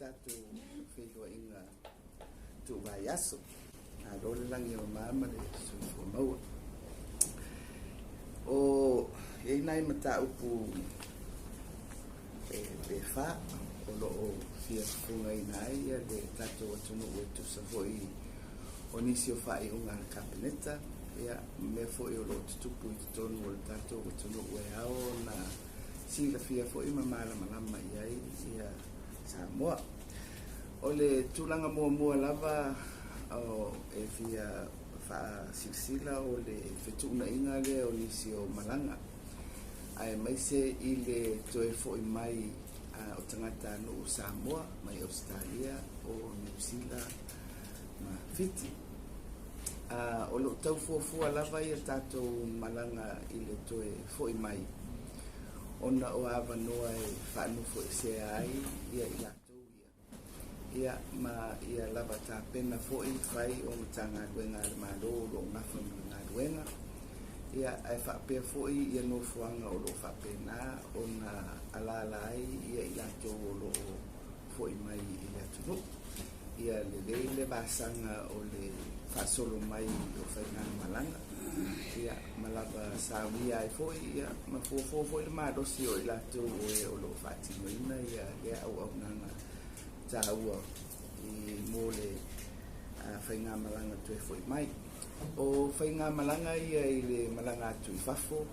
tatou feiloaiga tuuvaiaso. Malo le lagi e mama ma le soifua maua. O i ai nai mataupu pe fa o lo o fia fofogaina ai le tatou atunuu e tusa foi o nisi o faaiuga a le Kapeneta, ia, ma mea foi o lo o tutupu i totonu o le tatou atunuu e ao ona silafia foi ma malamalama i ai ia Samoa. O le tulaga muamua lava e fia faasilasila o le fetuunaiga lea o nisi o malaga, aemaise i le toe foi mai o tagatanuu Samoa mai Ausetalia, o Niu Sila ma Fiti. O lo o tau fuafua lava ia tatou malaga i le toe foi mai ona o avanoa e faanofoesea ai ia i latou ia, ma ia lava tapena foi fai o Matagaluega a le Malo o lo o nafa ma le galuega, ia, ae faapea foi ia nofoaga o lo o faapena ona alaala ai ia i latou o lo o foi mai i le atunuu. Ia lelei le vasaga o le faasolo mai o faigamalaga, ia, ma lava saunia ai foi, ia, ma fuafua foi le malosi o i latou o e o lo o faatinoina ia lea auaunaga taua i mo le faigamalaga toe foi mai. O faigamalaga ia i le malaga atu i fafo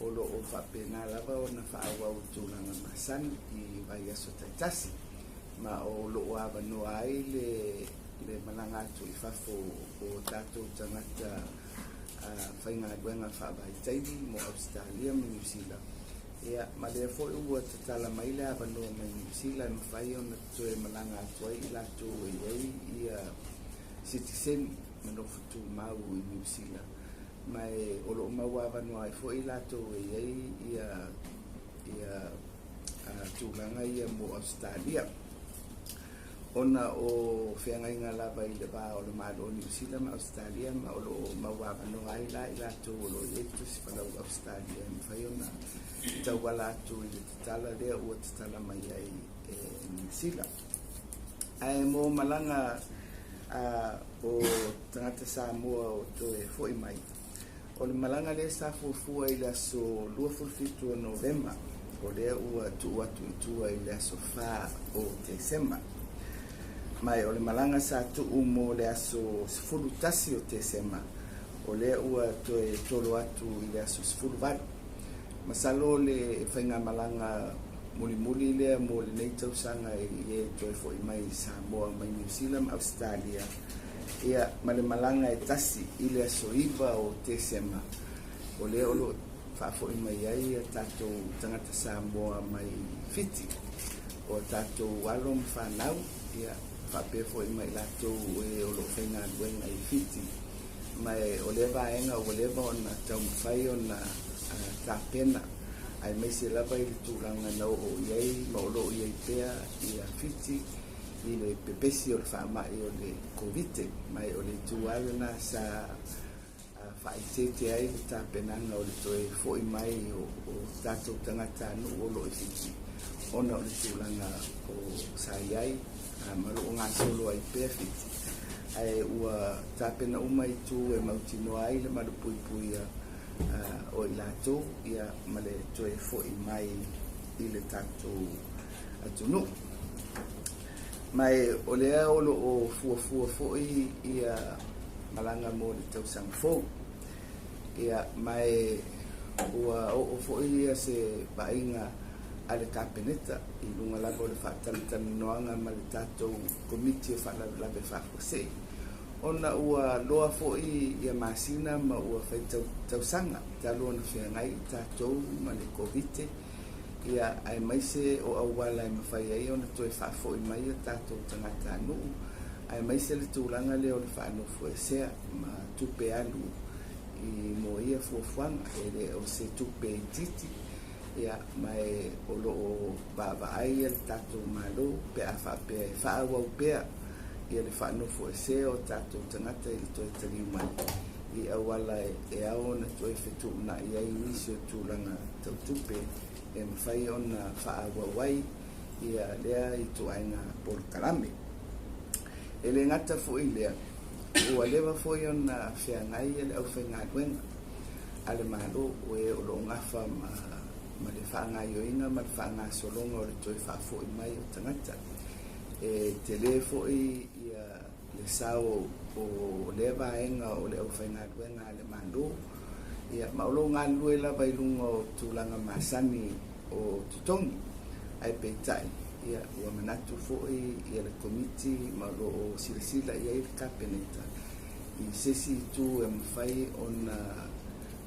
o lo o faapena lava ona faaauau i tulaga masani i vaiaso taitasi, ma o lo o avanoa ai le malaga atu i fafo o tatou tagata faigaluega faavaitaimi mo Ausetalia ma Niu Sila. Ia, ma lea foi ua tatala mai le avanoa mai Niu Sila e mafai ona toe malaga atu ai i latou e i ai ia sitiseni ma nofo tumau i Niu Sila, ma e o lo o maua avanoa ai foi latou e i ai ia tulaga ia mo Ausetalia, ona o feagaiga lava i le va o le Malo o Niu Sila ma Ausetalia, ma o lo o maua avanoa ai la i latou o lo o i ai tusi falau Ausetalia e mafai ona tauala atu i le tatala lea ua tatala mai ai e Niu Sila. Ae mo malaga o tagata Samoa o toe foi mai, o le malaga lea sa fuafua i le aso 27 o Novema, o lea ua tuu atu i tua i le aso 4 o Tesema. Ma o le malaga sa tuu mo le aso 11 o Tesema, o lea ua toe tolo atu i le aso 18. Masalo le faigamalaga mulimuli lea mo lenei tausaga i e toe foi mai i Samoa mai Niu Sila ma Ausetalia, ia, ma le malaga e tasi i le aso 9 o Tesema, o lea o lo o faafoi mai ai ia tatou tagata Samoa mai Fiti, o tatou alo ma fanau, ia, faapea foi mai latou e o lo o faigaluega i Fiti. Ma o lea vaega ua leva ona taumafai ona tapena, aemaise lava i le tulaga na oo i ai ma o lo o i ai pea ia Fiti i le pepesi o le faamai o le Kovite. Ma o le itu lava lena sa faaeteete ai le tapenaga o le toe foi mai o tatou tagatanuu o lo o i Fiti, ona o le tulaga o sa i ai ma lo o gasolo ai pea Fiti. Ae ua tapena uma itu e mautinoa ai le malupuipuia o i latou, ia, ma le toe foi mai i le tatou atunuu. Ma o lea o lo o fuafua foi ia malaga mo le tausaga fou. Ia, ma ua oo foi ia se vaaiga a le Kapeneta i luga lava o le faatalatalanoaga ma le tatou Komiti o Faalavelave Faafuasei, ona ua loa foi ia masina ma ua fai tausaga talu ona feagai i tatou ma le Kovite, ia, aemaise o auala e mafai ai ona toe faafoi mai o tatou tagatanuu, aemaise le tulaga lea o le faanofoesea ma tupe alu i mo ia fuafuaga. E le o se tupe itiiti, ia, ma e o lo o vaavaai le tatou Malo pe a faapea e faaauau pea ia le faanofoesea o tatou tagata i le toe taliu mai i auala e ao ona toe fetuunai ai nisi o tulaga tau tupe e mafai ona faaauau ai ia lea ituaiga polokalame. E le gata foi i lea, ua leva foi ona feagai le aufaigaluega a le Malo o e o lo o gafa ma le faagaoioiga ma le faagasologa o le toe faafoi mai o tagata. E tele foi ia le sao o lea vaega o le aufaigaluega a le Malo, ia ma o lo o galulue lava i luga o tulaga masani o totogi. Ae peitai, ia, ua manatu foi ia le Komiti ma o lo o silasila i ai le Kapeneta i se isi itu e mafai ona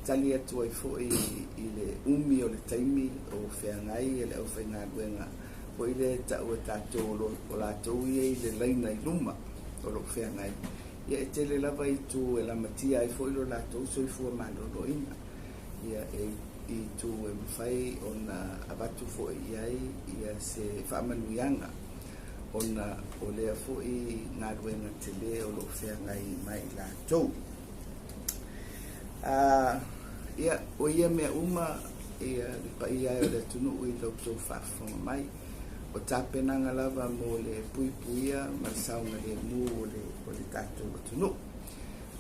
tali atu ai foi i le umi o le taimi o feagai le aufaigaluega foi lea e tau e tatou o latou ia i le laina i luma o lo o feagai. Ia e tele lava itu e lamatia ai foi lo latou soifua maloloina, ia e i itu e mafai ona avatu foi i ai ia se faamanuiaga ona o lea foi galuega tele o lo o feagai ma i latou. Ia, o ia mea uma, ia, le paia e o le atunuu i la outou faafofoga mai, o tapenaga lava mo le puipuia ma le saogalemu o le tatou atunuu.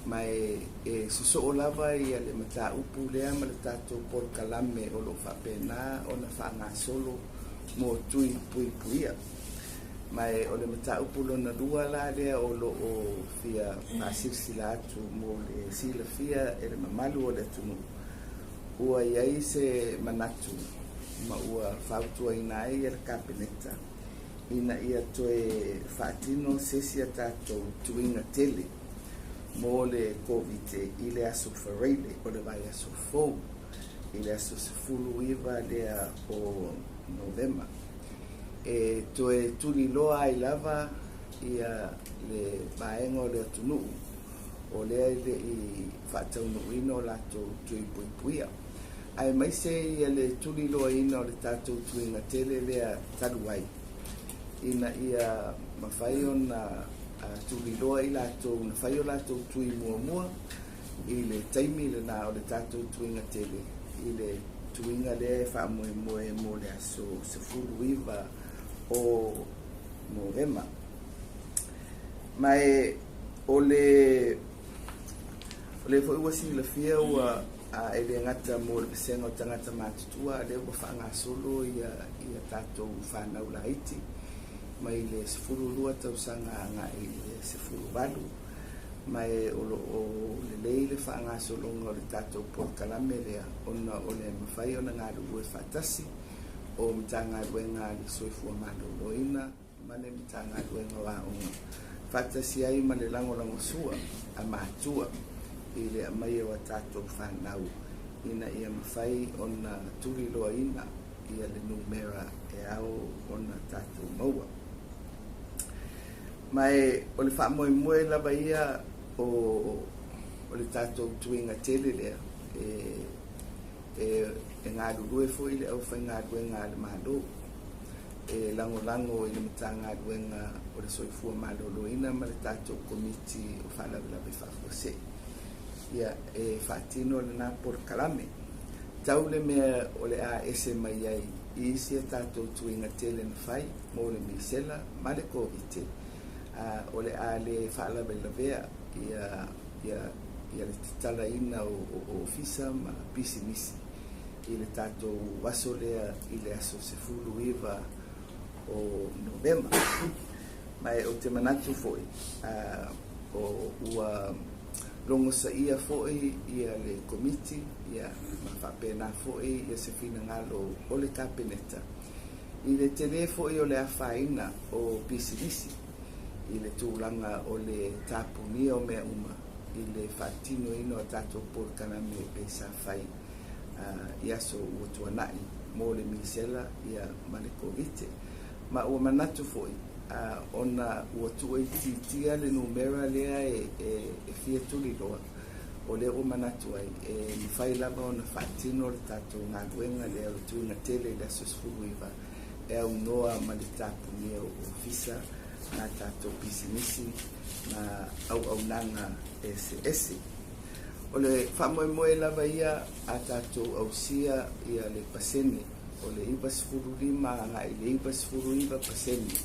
Ma e sosoo lava ia le mataupu lea ma le tatou polokalame o lo o faapena ona faagasolo mo tui puipuia. Ma o le mataupu lona lua la lea o lo o fia faasilasila atu mo le silafia e le mamalu o le atunuu, ua i ai se manatu ma ua fautuaina ai le Kapeneta ina ia toe faatino se isi a tatou tuiga tele mo le Koviti i le aso Faraile o le vaiaso fou, i le aso 19 lea o Novema, e toe tuliloa ai lava ia le vaega o le atunuu o lea e le i faataunuuina o latou tui puipuia, aemaise ia le tuliloaina o le tatou tuiga tele lea talu ai, ina ia mafai ona tuliloa i latou na fai o latou tui muamua i le taimi lena o le tatou tuiga tele, i le tuiga lea e faamoemoe mo le aso 19 o Novema. Ma e o le foi ua silafia ua e le gata mo le vasega o tagata matutua, lea ua faagasolo ia tatou fanau laiti mai le 12 tausaga agai i le 18, ma e o lo o lelei le faagasologa o le tatou polokalame lea ona o le mafai ona galulue faatasi o Matagaluega a le Soifua Maloloina ma le Matagaluega o Aoga faatasi ai ma le lagolagosua a matua i le aumaia o a tatou fanau ina ia mafai ona tuliloaina ia le numera e ao ona tatou maua. Ma e o le faamoemoe lava ia o le tatou tuiga tele lea e galulue foi le aufaigaluega a le Malo e lagolago i le Matagaluega o le Soifua Maloloina ma le tatou Komiti o Faalavelave Faafuasei, ia e faatino lena polokalame. Tau le mea o le a ese mai ai i isi a tatou tuiga tele na fai mo le misela ma le Koviti, o le a le faalavelavea ia le tatalaina o ofisa ma pisinisi i le tatou aso lea i le aso 19 o Novema. Ma e o te manatu foi ua logosaia foi ia le Komiti, ia ma faapena foi ia se finagalo o le Kapeneta i le tele foi o le afaina o pisinisi i le tulaga o le tapunia o mea uma i le faatinoina o tatou polokalame pei sa fai i aso ua tuanai mo le misela ia ma le Koviti. Ma ua manatu foi ona ua tuuitiitia le numera lea e fia tuliloa, o lea ua manatu ai e mafai lava ona faatino le tatou galuega lea o le tuiga tele i le aso 19 e aunoa ma le tapunia o ofisa ma tatou pisinisi ma auaunaga eseese. O le faamoemoe lava ia a tatou ausia ia le pasene o le 95 agai i le 99%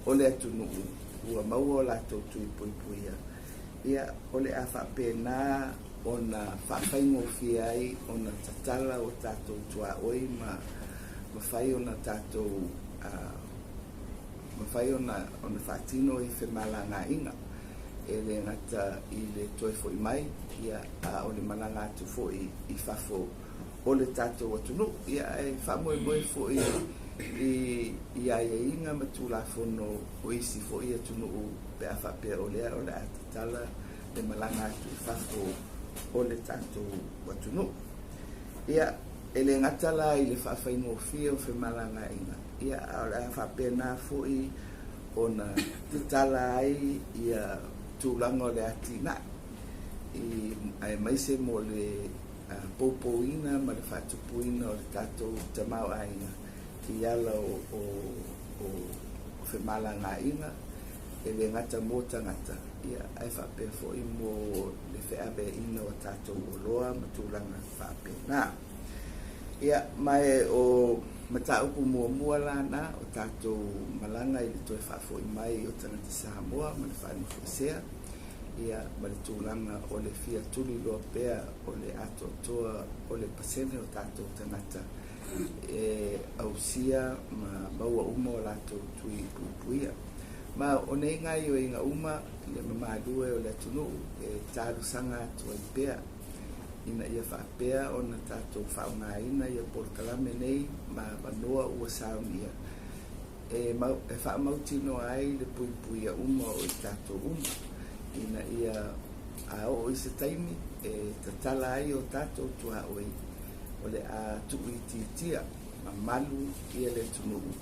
o le atunuu ua maua o latou tui puipuia, ia o le a faapena ona faafaigofie ai ona tatala o tatou tuaoi ma mafai ona tatou mafai ona faatino i femalagaaiga e le gata i le toe foi mai, ia a o le malaga atu foi i fafo o le tatou atunuu. Ia ae faamoemoe foi i aiaiga ma Tulafono o isi foi atunuu pe a faapea o lea o le a tatala le malaga atu i fafo o le tatou atunuu. Ia, e le gata la i le faafaigofie o femalagaaiga, ia a o le a faapena foi ona tatala ai ia tulaga o le atinae aemaise mo le poupouina ma le faatupuina o le tatou tamaoaiga i ala o femalagaaiga e le gata mo tagata, ia ae faapea foi mo le feaveaiina o tatou oloa ma tulaga faapena. Ia, ma o mataupu muamua lana o tatou malaga i le toe faafoi mai o tagata Samoa ma le faanofoesea, ia ma le tulaga o le fia tuliloa pea o le atoatoa o le pasene o tatou tagata e ausia ma maua uma o latou tui puipuia. Ma o nei gaoioiga uma le mamalu e o le atunuu e talosaga atu ai pea ina ia faapea ona tatou faaaogaina ia polokalame nei ma avanoa ua saunia e faamautinoa ai le puipuia uma o i tatou uma ina ia a oo i se taimi e tatala ai o tatou tuaoi o le a tuuitiitia ma malu ia le atunuu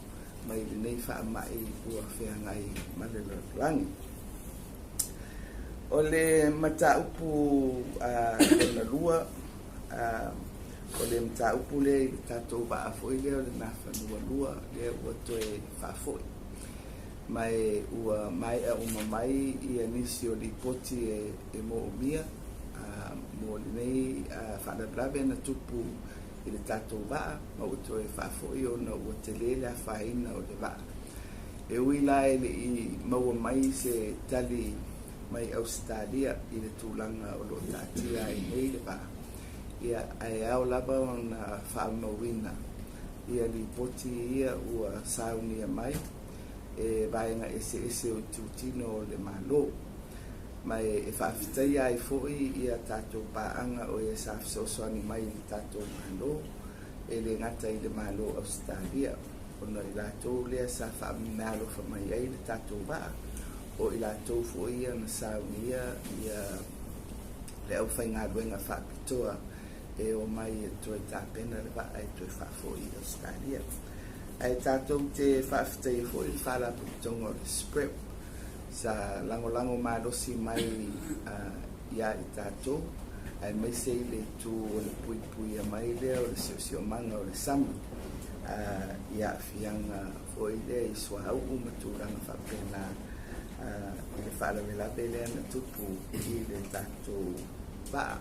mai lenei faamai ua feagai ma le lalolagi. O le mataupu lona lua, o le mataupu lea i le tatou vaa foi lea o le Nafanua II lea ua toe faafoi. Ma ua maea uma mai ia nisi o lipoti e moomia mo lenei faalavelave na tupu i le tatou vaa ma ua toe faafoi ona ua tele le afaina o le vaa. E ui la e lei maua mai se tali mai Ausetalia i le tulaga o lo o taatia ai nei le vaa, ia ae ao lava ona faamauina ia lipoti ia ua saunia mai e vaega eseese o itutino o le Malo. Ma e faafetaia ai foi ia tatou paaga o e sa fesoasoani mai i le tatou Malo, e le gata i le Malo o Ausetalia, ona i latou lea sa faameaalofa mai ai le tatou vaa, o i latou foi ia na saunia ia le aufaigaluega faapitoa e o mai e toe tapena le vaa e toe faafoi i Ausetalia. Ae tatou te faafetaia foi le faalapotopotoga o le SPREP sa lagolago malosi mai ia i tatou, aemaise i le itu o le puipuia mai lea o le siosiomaga o le sami i aafiaga foi lea i suauu ma tulaga faapena i le faalavelave lea na tupu i le tatou vaa.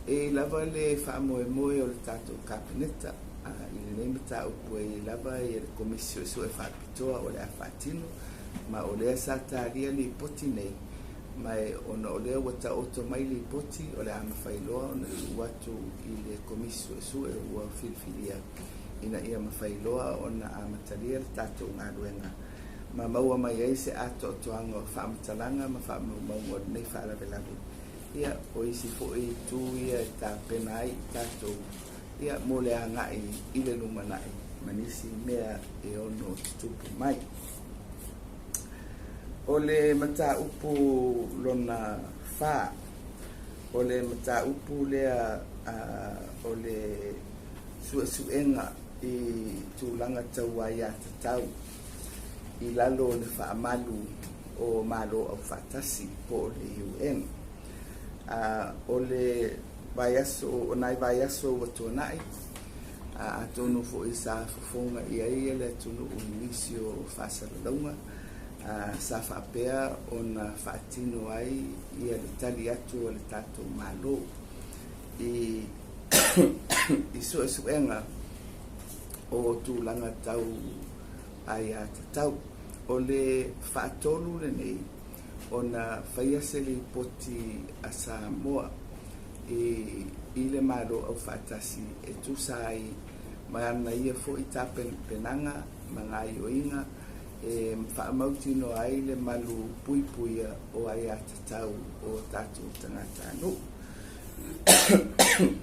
E lava le faamoemoe o le tatou Kapeneta i lenei mataupu, e lava ia le Komisi Suesue Faapitoa o le a faatino, ma o lea sa talia lipoti nei, ma ona o lea ua taoto mai lipoti o le a mafai loa ona tuu atu i le Komisi Suesue ua filifilia ina ia mafai loa ona amatalia le tatou galuega ma maua mai ai se atoatoaga o faamatalaga ma faamaumauga o lenei faalavelave. Ia o isi foi itu ia e tapena ai i tatou ia mo le agai i le lumanai ma nisi mea e ono tutupu mai. O le mataupu lona fa, o le mataupu lea o le suesuega i tulaga tau aiatatau i lalo o le faamalu o Malo Aufaatasi po o le UN. O le vaiaso, o nai vaiaso ua tuanai, atonu foi sa fofoga i ai le atunuu i nisi o faasalalauga, sa faapea ona faatino ai ia le tali atu o le tatou Malo i suesuega o tulaga tau aiatatau. O le faatolu lenei ona faia se lipoti a Samoa i le Malo Aufaatasi e tusa ai ma ana ia foi tapenapenaga ma gaoioiga e faamautinoa ai le malu puipuia o aiatatau o tatou tagatanuu.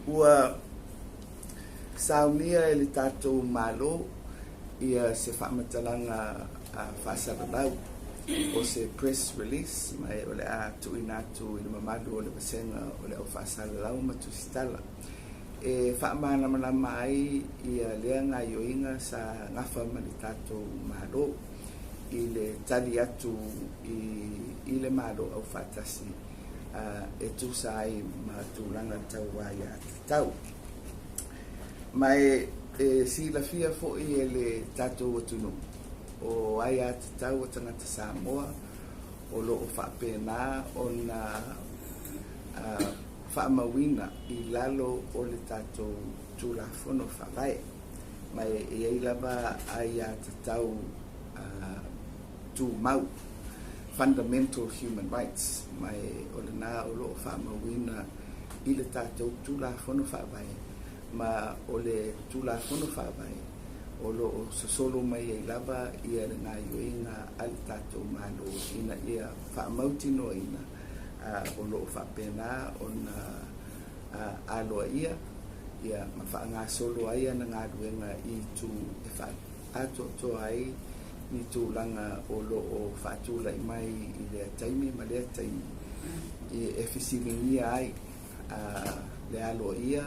Ua saunia e le tatou Malo ia se faamatalaga faasalalau o se press release, ma o le a tuuina atu i le mamalu o le vasega o le au faasalalau ma tusitala e faamalamalama ai ia lea gaoioiga sa gafa ma le tatou Malo i le tali atu i le Malo Aufaatasi e tusa ai ma tulaga tau aiatatau. Ma e silafia foi e le tatou atunuu o aiatatau a tagata Samoa o loo faapena ona faamauina i lalo o le tatou Tulafono Faavae, ma e i ai lava aiatatau tumau, fundamental human rights, ma o lena o loo faamauina i le tatou Tulafono Faavae, ma o le Tulafono Faavae o loo sosolo mai ai lava ia le gaoioiga a le tatou Malo ina ia faamautinoaina o loo faapena ona aloaia ia ma faagasolo ai ana galuega i itu e faaatoatoa ai ni tulaga o loo faatulai mai i lea taimi ma lea taimi e fesiligia ai le aloaia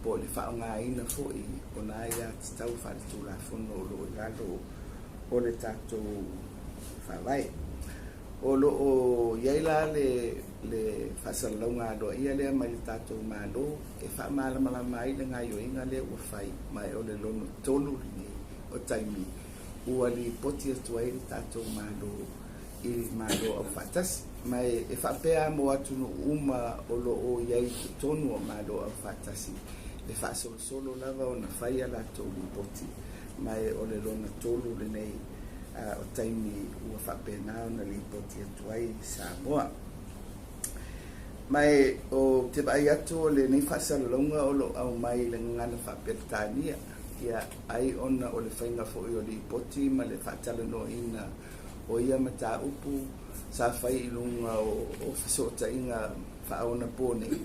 po o le faaaogaina foi o na aiatatau faaletulafono o loo i lalo o le tatou Faavae. O loo i ai la le faasalalauga aloaia lea mai le tatou Malo e faamalamalama ai le gaoioiga lea ua fai, ma o le lona tolu lenei o taimi ua lipoti atu ai le tatou Malo i le Malo Aufaatasi. Ma e faapea mo atunuu uma o loo i ai i totonu o Malo Aufaatasi e faasolosolo lava ona fai a latou lipoti, ma o le lona tolu lenei o taimi ua faapena ona lipoti atu ai Samoa. Ma o te vaai atu o lenei faasalalauga o loo aumai le gagana faaperetania, ia ai ona o le faiga foi o lipoti ma le faatalanoaina o ia mataupu sa fai i luga o fesootaiga faaonapo nei,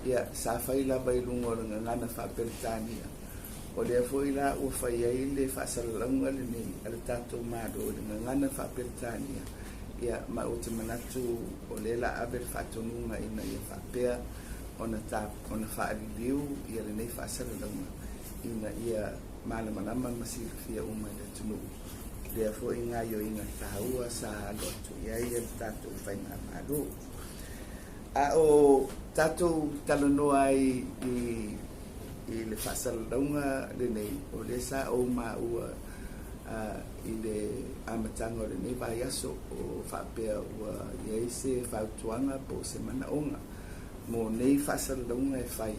ia sa fai lava i luga o le gagana faaperetania. O lea foi la ua fai ai le faasalalauga lenei a le tatou Malo i le gagana faaperetania, ia ma ou te manatu o lea la ave le faatonuga ina ia faapea ona faaliliu ia lenei faasalalauga ina ia malamalama ma silafia uma i le atunuu lea foi gaoioiga taua sa alo atu i ai le tatou faigamalo. A o tatou talanoa ai i le faasalalauga lenei, o lea sa ou maua i le amataga o lenei vaiaso o faapea ua i ai se fautuaga po o se manaoga mo nei faasalalauga e fai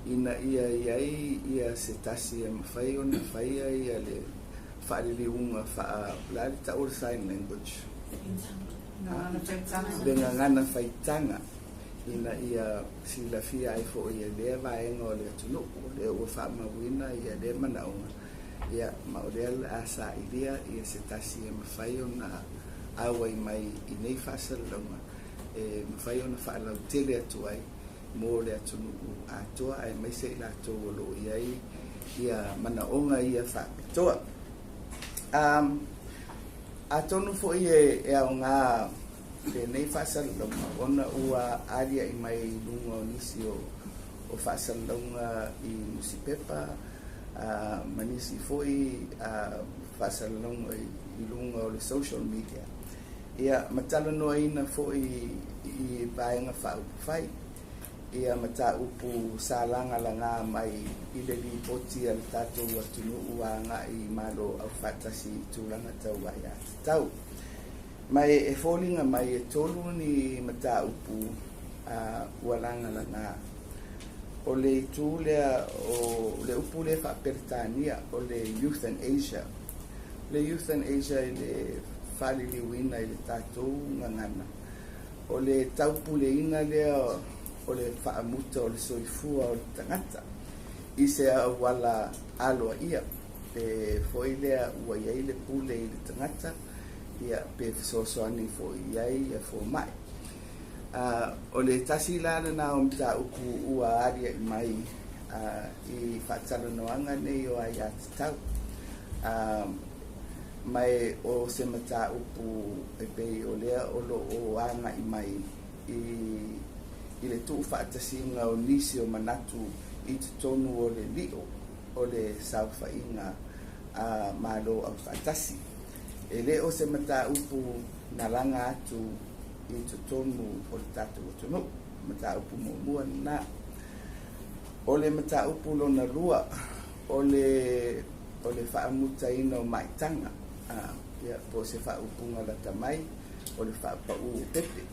ina ia i ai ia se tasi e mafai ona faia ia le faaliliuga la le tau o le sign language, le gagana faitaga, ina ia silafia ai foi e lea vaega o le atunuu. O lea ua faamauina ia lea manaoga, ia ma o lea o le a sailia ia se tasi e mafai ona auai mai i nei faasalalauga e mafai ona faalautele atu ai mo le atunuu atoa, aemaise i latou o loo i ai ia manaoga ia faapitoa. Atonu foi e aoga lenei faasalalauga ona ua alia'i mai i luga o nisi o faasalalauga i nusipepa ma nisi foi faasalalauga i luga o le social media, ia ma talanoaina foi i vaega faaupufai ia mataupu sa lagalaga mai i le lipoti a le tatou atunuu agai i Malo Aufaatasi i tulaga tau aiatatau. Ma e foliga mai e tolu ni mataupu ua lagalaga. O le itu lea o le upu lea faa-Peretania o le euthanasia. O le euthanasia i le faaliliuina i le tatou gagana, o le taupuleina lea o le faamuta o le soifua o le tagata i se auala aloaia pe foi lea ua i ai le pule i le tagata, ia pe fesoasoani foi i ai ia fomai. O le tasi la lena o mataupu ua alia'i mai i faatalanoaga nei o aiatatau, ma o se mataupu e pei o lea o lo o aga'i mai i le tuufaatasiga o nisi o manatu i totonu o le lio o le saofaiga a Malo Aufaatasi. E le o se mataupu na laga atu i totonu o le tatou atunuu. Mataupu muamua lena. O le mataupu lona lua, o le faamutaina o maitaga, ia po o se faaupuga lata mai o le faapau o pepe,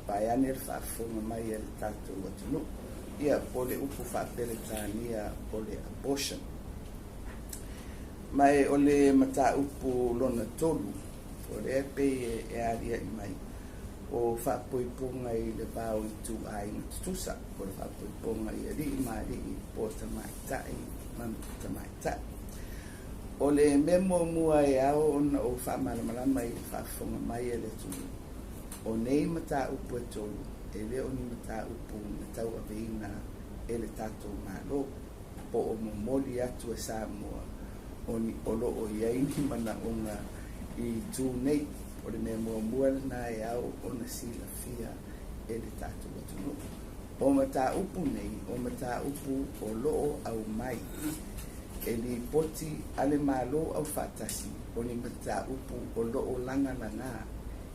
vaeane le faafofoga mai a le tatou atunuu, ia po o le upu faa-Peretania o le abortion. Ma o le mataupu lona tolu, o lea e pei e alia'i mai, o faapoipoga i le va o ituaiga tutusa, po o le faapoipoga i alii ma alii, po o tamaitai ma tamaitai. O le mea muamua e ao ona ou faamalamalama i le faafofoga mai a le atunuu, o nei mataupu e tolu, e le o ni mataupu na tauaveina e le tatou Malo, po o momoli atu e Samoa o lo o i ai ni manaoga i itu nei. O le mea muamua lena e ao ona silafia e le tatou atunuu. O mataupu nei, o mataupu o lo o aumai e lipoti a le Malo Aufaatasi, o ni mataupu o lo o lagalagā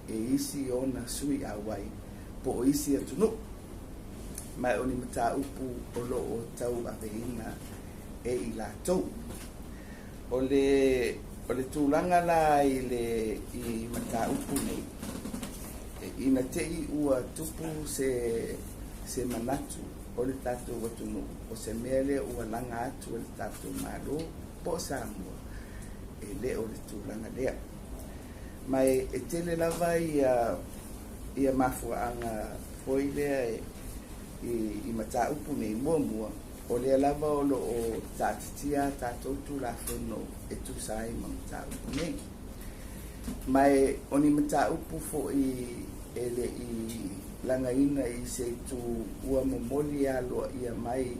e isi ona sui auai po o isi atunuu, ma o ni mataupu o lo o tauaveina e i latou. O le tulaga la i mataupu nei, ina te i ua tupu se manatu o le tatou atunuu, o se mea lea ua laga atu e le tatou Malo po o Samoa, e le o le tulaga lea. Ma e tele lava ia mafuaaga foi lea i mataupu nei. Muamua, o lea lava o lo o taatitia tatou Tulafono e tusa ai ma mataupu nei. Ma o ni mataupu foi e le i lagaina i se itu ua momoli aloaia mai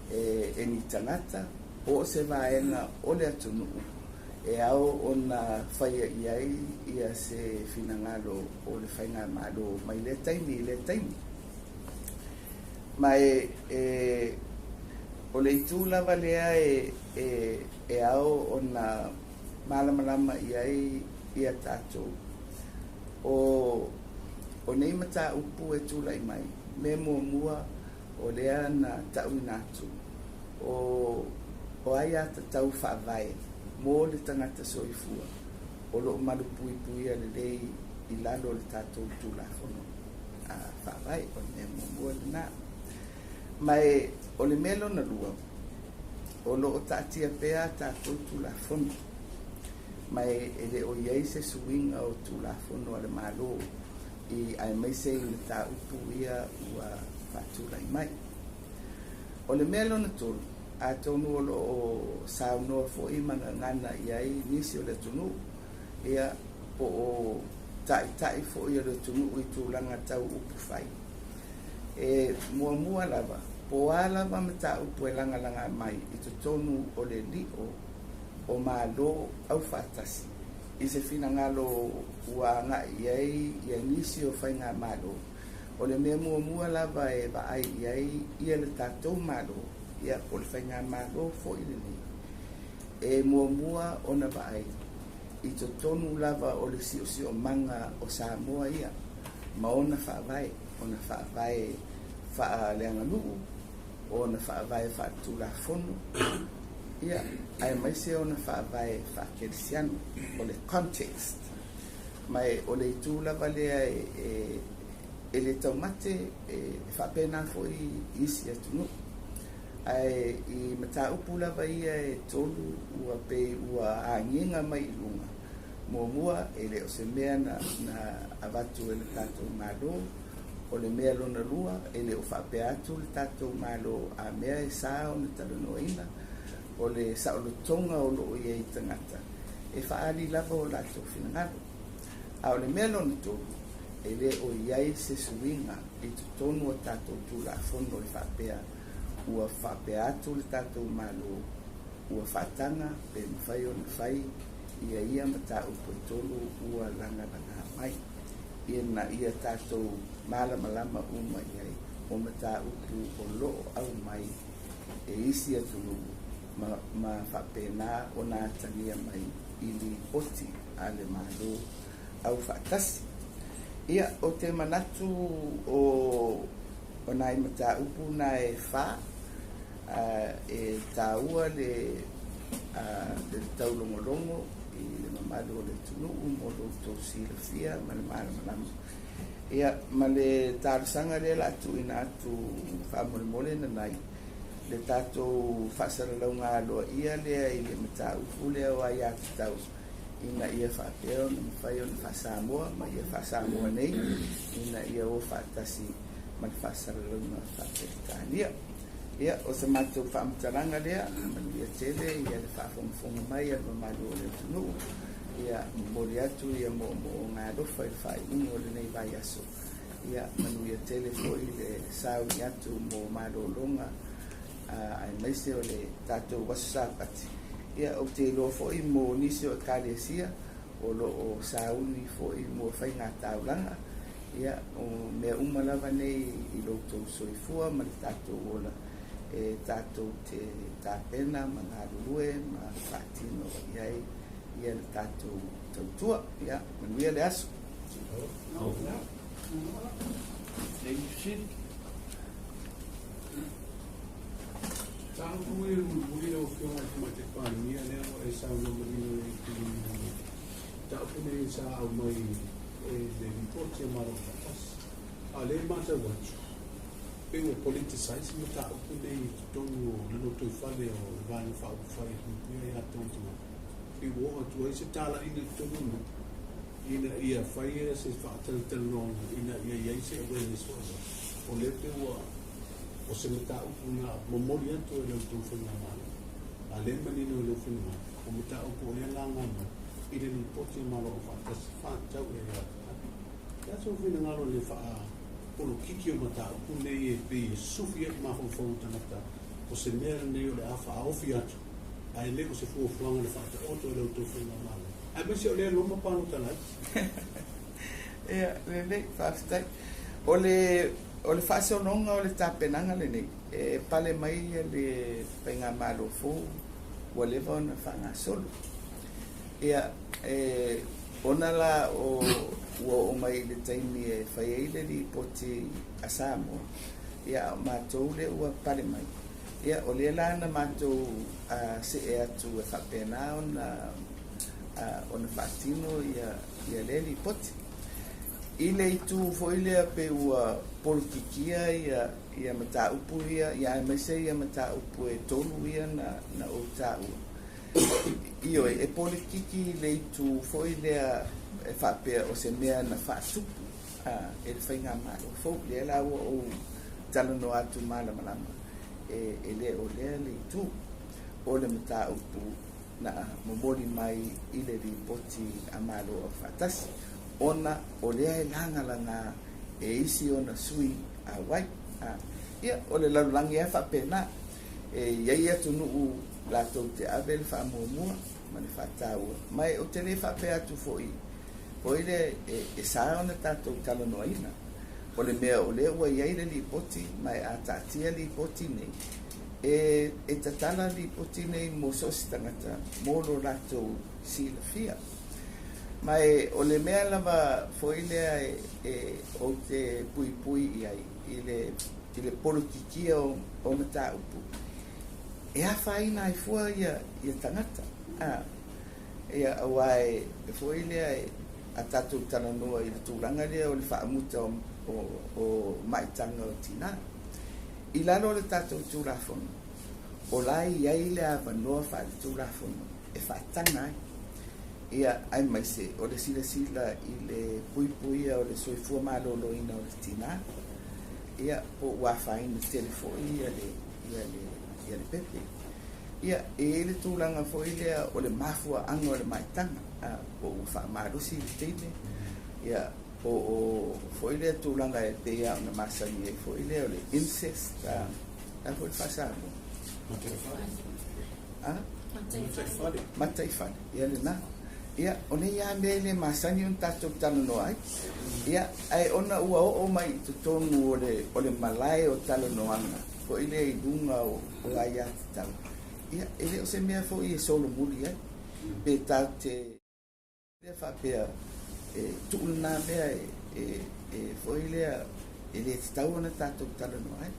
e ni tagata po o se vaega o le atunuu e ao ona faia i ai ia se finagalo o le faigamalo mai lea taimi i lea taimi. Ma o le itu lava lea e ao ona malamalama i ai ia tatou, o nei mataupu e tulai mai, mea muamua o lea na ta'uina atu, o aiatatau faavae mo le tagata soifua o lo o malupuipuia lelei i lalo o le tatou Tulafono Faavae. O le mea muamua lena. Ma o le mea lona lua, o lo o taatia pea tatou Tulafono, ma e le o i ai se suiga o Tulafono a le Malo i aemaise i mataupu ia ua faatulai mai. O le mea lona tolu, atonu o lo o saunoa foi ma gagana i ai nisi o le atunuu, ia po o ta'ita'i foi o le atunuu i tulaga tau upu fai. E muamua lava, po o a lava mataupu e lagalaga mai i totonu o le lio o Malo Aufaatasi i se finagalo ua aga'i i ai ia nisi o faigamalo, o le mea muamua lava e vaai i ai ia le tatou Malo, ia po o le faigamalo foi lenei, e muamua ona vaai i totonu lava o le siosiomaga o Samoa ia ma ona faavae, ona faavae faaleaganuu, ona faavae faaletulafono, ia aemaise ona faavae faakerisiano, o le context. Ma o le itu lava lea e le taumate e faapena foi i isi atunuu. Ae i mataupu lava ia e tolu ua pei ua agiga mai i luga, muamua e le o se mea na avatu e le tatou Malo, o le mea lona lua e le o faapea atu le tatou Malo a mea e sa ona talanoaina, o le saolotoga o lo o i ai i tagata e faaali lava o latou finagalo. A o le mea lona tolu, e le o i ai se suiga i totonu o tatou Tulafono e faapea ua faapea atu le tatou Malo ua faataga pe mafai ona fai ia ia mataupu e tolu ua lagalaga mai ina ia tatou malamalama uma i ai o mataupu o lo o aumai e isi atunuu ma faapena ona atagia mai i lipoti a le Malo Aufaatasi. Ia, ou te manatu o nai mataupu na e fa, e taua le taulogologo i le mamalu o le atunuu mo lo outou silafia ma le malamalama. Ia, ma le talosaga lea o le a tuuina atu faamolemole nanai le tatou faasalalauga aloaia lea i le mataupu lea o aiatatau ina ia faapea ona mafai ona faa-Samoa ma ia faa-Samoa nei ina ia o faatasi ma le faasalalauga faa-Peretania. Ia, o se matou faamatalaga lea, manuia tele ia le faafogafoga mai a le mamalu o le atunuu. Ia, momoli atu ia moomooga alofa i le faaiuga o lenei vaiaso. Ia, manuia tele foi le sauni atu mo malologa aemaise o le tatou aso Sapati. Ia, ou te iloa foi mo nisi o ekalesia o lo o sauni foi mo faiga taulaga. Ia, o mea uma lava nei i lo outou soifua ma le tatou ola e tatou te tapena ma galulue ma faatino i ai ia le tatou tautua. Ia, manuia le aso. Mataupu e mulimuli lau Afioga i le Tamaitai Palemia lea ua e saunoa manino i le mataupu lenei sa aumai e le Lipoti a Malo Afaatasi. A o lea e matau atu, pei ua politicize mataupu nei i totonu o le lotoifale o le Vaega Faaupufai e Puipuia Aia Tatau a Tagata, pei ua oo atu ai se talaiga i totonu o nuu ina ia faia se faatalatalanoaga ina ia i ai se awareness foi lea, o lea pei ua o se mataupu na momoli atu e la outou faigamalo, a lea e manino i lou finagalo, o mataupu o lea e laga mai i le Lipoti a Malo Aufaatasi faatatau i aia tatau. O le a sou finagalo i le faapolokiki o mataupu nei e pei e sufi ai le mafaufau o tagata o se mea lenei o le a faaofi atu ae le o se fuafuaga na faataoto e la outou faigamalo, aemaise o lea e loma palota laiti? Ia, lelei, faafetai. O le O le faasologa o le tapenaga lenei, e pale mai le faigamalo fou ua leva ona faagasolo. Ia, e ona la o ua oo mai i le taimi e fai ai le lipoti a Samoa, ia a o matou lea ua pale mai, ia o lea la na matou see atu e faapena ona faatino ia lea lipoti. I le itu foi lea pei ua polokikia ia mataupu ia, ia aemaise ia mataupu e tolu ia na ou taua. Ioe, e polokiki i le itu foi lea e faapea o se mea na faatupu e le faigamalo fou. Lea la ua ou talanoa atu malamalama e le o lea le itu o le mataupu na momoli mai i le lipoti a Malo Aufaatasi, ona o lea e lagalaga e isi ona sui auai. Ia, o le lalolagi lava e faapena, e i ai atunuu latou te ave le faamuamua ma le faataua, ma ou te le faapea atu foi foi lea e sa ona tatou talanoaina. O le mea o lea ua i ai le lipoti, ma e a taatia lipoti nei, e tatala lipoti nei mo so o se tagata mo lo latou silafia. Ma e o le mea lava foi lea e ou te puipui i ai i le polokikia o mataupu, e afaina ai fua ia tagata. Ia, aua e foi lea a tatou talanoa i le tulaga lea o le faamuta o maitaga o tina. I lalo o le tatou Tulafono, O la e i ai le avanoa faaletulafono e faataga ai, ia, aemaise o le silasila i le puipuia o le soifua maloloina o le tinā, ia, po ua afaina tele foi ia le ia le ia le pepe. Ia, e i ai le tulaga foi lea o le mafuaaga o le maitaga, po ua faamalosi le teine, ia, po o foi lea tulaga e pei lava ona masani ai foi lea o le incest, a foi le faa-Samoa? Mataifale. Mataifale, ia lena. Ia, o nei lava mea e le masani ona tatou talanoa ai. Ia, ae ona ua oo mai i totonu o le malae o talanoaga foi lea i luga o aiatatau, ia, e le o se mea foi e solomuli ai. Pe tatou te lea faapea e tuu lena mea e foi lea e le tatau ona tatou talanoa ai.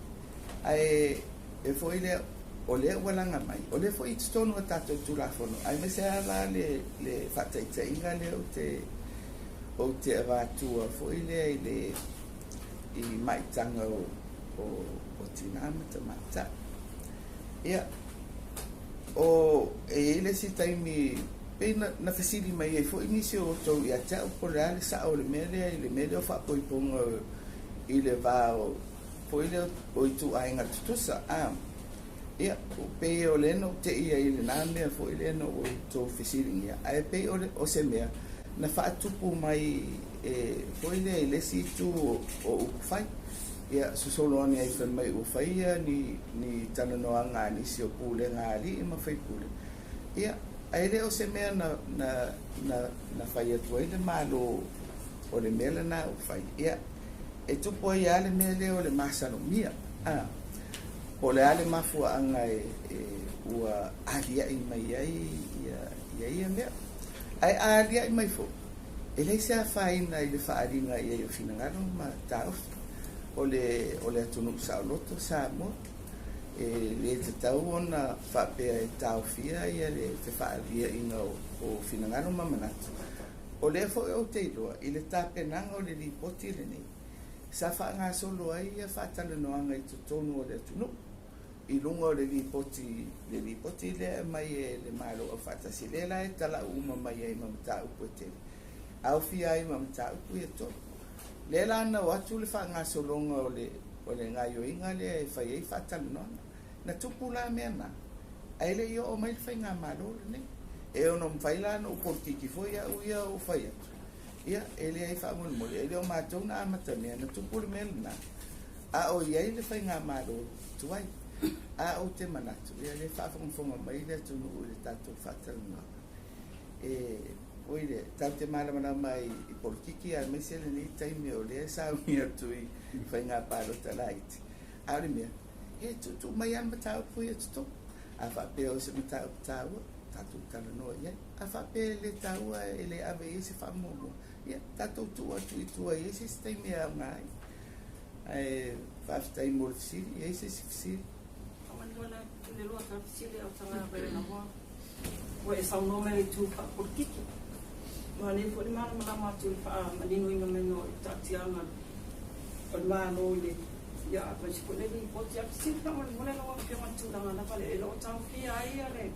Ae e foi lea o lea ua laga mai, o lea foi i totonu o tatou Tulafono, aemaise lava la le faataitaiga lea ou te avatua foi lea i le i maitaga o tinā ma tamaitai. Ia, o e i ai le isi taimi pei na fesili mai ai foi nisi o outou ia te au po o le a le sao o le mea lea i le mea lea o faapoipoga i le va o foi lea o ituaiga tutusa. Ia, pei o lea na ou tei ai i lena mea foi lea na outou fesiligia, ae pei o se mea na faatupu mai e foi lea i le isi itu o upufai. Ia, sosolo ane ai fai mai ua faia ni talanoaga a nisi o pulega a alii ma faipule. Ia, ae le o se mea na fai atu ai le Malo o le mea lena ua fai. Ia, e tupu ai lava le mea lea o le masalomia. Po o le a le mafuaaga e ua alia'i mai ai ia mea. Ae a alia'i mai foi, e leai se afaina i le faaaliga i ai o finagalo ma taofi. O le atunuu saoloto Samoa, e le tatau ona faapea e taofia ia le fefaalia'iga o finagalo ma manatu. O lea foi ou te iloa i le tapenaga o le lipoti lenei, sa faagasolo ai ia faatalanoaga i totonu o le atunuu i luga o le lipoti lea e aumai e le Malo Aufaatasi, lea la e tala'u uma mai ai ma mataupu e tele, aofia ai ma mataupu ia tolu. Lea la na o atu le faagasologa o le gaoioiga lea e fai ai faatalanoaga. Na tupu la mea na, ae le i oo mai le faigamalo lenei. E ono mafai la ona ou polokiki foi au ia ou fai atu. Ia, e leai faamolemole, e le o matou na amatamea, na tupu le mea lena, a o i ai le faigamalo tuai. A ou te manatu, ia le faafogafoga mai le atunuu i le tatou faatalanoaga. E oi le tatou te malamalama i polokiki aemaise lenei taimi o lea e sauni atu i faiga palota laiti. A o le mea, e tuutuu mai lava le mataupu ia totonu. A faapea o se mataupu taua, tatou talanoa i ai. A faapea e le taua e le ave i ai se faamuamua, ia tatou tuu atu i tua i ai se isi taimi e aoga ai. Ae faafetai mo le fesili, e i ai se isi fesili? Le lua ta fesili o tanga vai na hoa. Ua e saunoa mai le itu faapolitiki. Ma le foi le malamalama atu i le faamaninoina mai o le taatiaga o le Malo i le ia aemaise foi le lipoti. A fesili faamolemole lau Afioga i le tulaga lava le e loo taofia ai ia le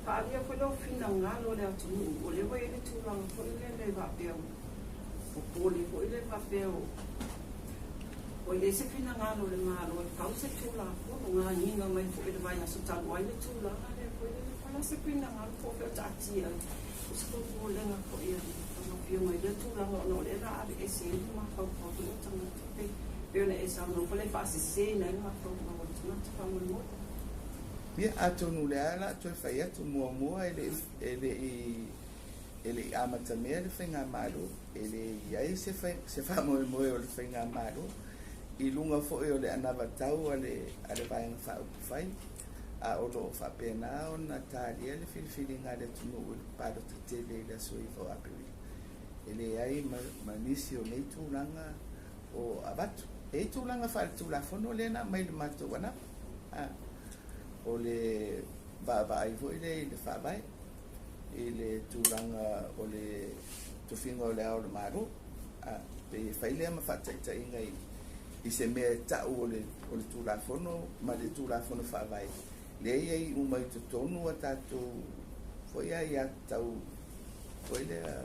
faaalia foi leo finagalo o le atunuu, o lea ua i ai le tulaga foi lele le faapea popole foi le faapea o i ai se finagalo o le Malo e fau se Tulafono gagiga mai foi le vaiaso talu ai le tulaga lea foi lele po o le a se finagalo po o fea o taatia ai. O se popolega foi a lau Afioga i lea tulaga ona o lea o le a aveese ai le mafaufau foi o tagata pei ona e saunoa foi le faaseseina ai le mafaufau o le tagata faamolemole. Ia, atonu o le a o le a toe fai atu muamua e le i amatamea le faigamalo, e le i ai se faamoemoe o le faigamalo i luga foi o le anavatau a le Vaega Faaupufai, a o loo faapena ona talia le filifiliga a le atunuu i le palota tele i le aso 9 o Aperila. E leai ma nisi o nei tulaga o avatu. E i tulaga faaletulafono lea na aumai i le matou anava. O le vaavaai foi lea i le faavae, i le tulaga o le tofiga o le Ao o le Malo. Pe fai lea ma faataitaiga i se mea e ta'u o le Tulafono ma le Tulafono Faavae. lea e i ai uma i totonu a tatou foi aiatatau foi lea,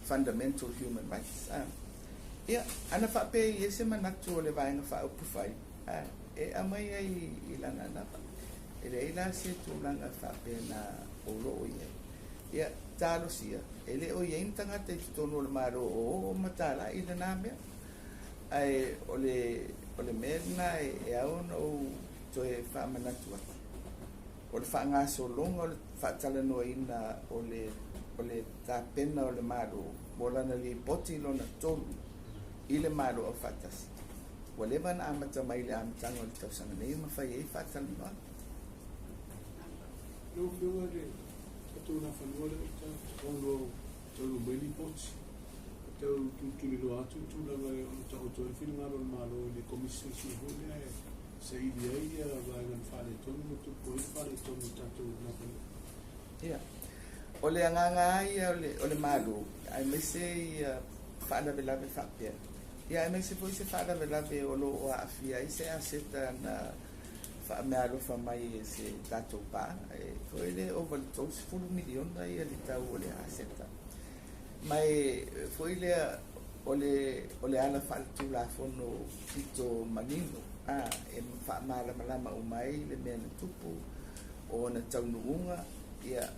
fundamental human rights. Ia, ana faapea e i ai se manatu o le Vaega Faaupufai, e aumai ai i lana lava. E leai la se tulaga faapena o lo o i ai. Ia, talosia, e le o i ai ni tagata i totonu o le Malo o oo ma talai i lena mea. Ae o le mea lena e ao ona ou toe faamanatu atu, o le faagasologa o le faatalanoaina o le tapena o le Malo mo lana lipoti lona tolu i le Malo Aufaatasi. Ua leva ona amata mai i le amataga o le tausaga nei ma fai ai faatalanoaga. Lau Afioga i le tatou Nafanua lea ua taunuu mai lipoti, tau tulituliloa atu le tulaga o lo o taoto ai le finagalo o le Malo i le Komisi Suesue foi lea e saili ai vaega na faaletonu ma tupu ai le faaletonu o tatou Nafanua. Ia, o le agaga lava ia o le Malo, aemaise ia faalavelave faapea. Ia, aemaise foi se faalavelave o lo o aafia ai se aseta na faameaalofa mai e se tatou paaga. E foi le ova i le $30 miliona ia le tau o le aseta. Ma e foi lea o le ala faaletulafono pito manino, e faamalamalama uma ai le mea na tupu, o ona taunuuga, ia,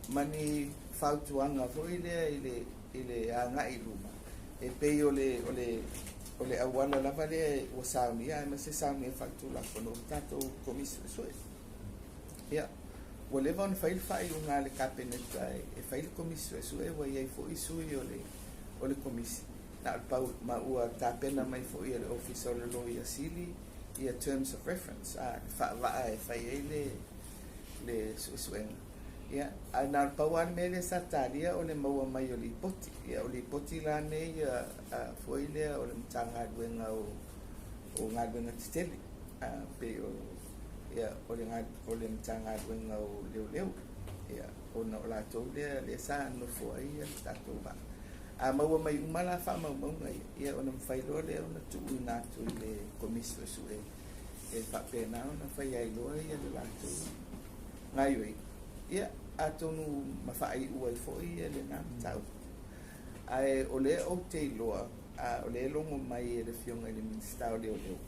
ma ni fautuaga foi lea i le agai i luma, e pei o le auala lava lea ua saunia, aemaise saunia faaletulafono o le tatou Komisi Suesue. Ia, ua leva ona fai le faaiuga a le Kapeneta e fai le Komisi Suesue, ua i ai foi sui o le Komisi. Na o le pau ma ua tapena mai foi e le Ofisa o le Loia Sili ia terms of reference, le faavaa e fai ai le suesuega. Ia, ae na o le pau lava le mea lea sa talia o le maua mai o lipoti. Ia, o lipoti la nei foi lea o le Matagaluega o Galuega Tetele, pei o ia, o le Matagaluega o Leoleo. Ia, ona o latou lea sa nofo ai le tatou vaa. A maua mai uma la faamaumauga ia, ona mafai loa lea ona tuuina atu i le Komisi Suesue e faapena ona fai ai loa ia le latou gaioiga. Ia, atonu ma faaiu ai foi ia lena mataupu. Ae o lea ou te iloa, o lea e logo mai e le Afioga i le Minisita o Leoleo,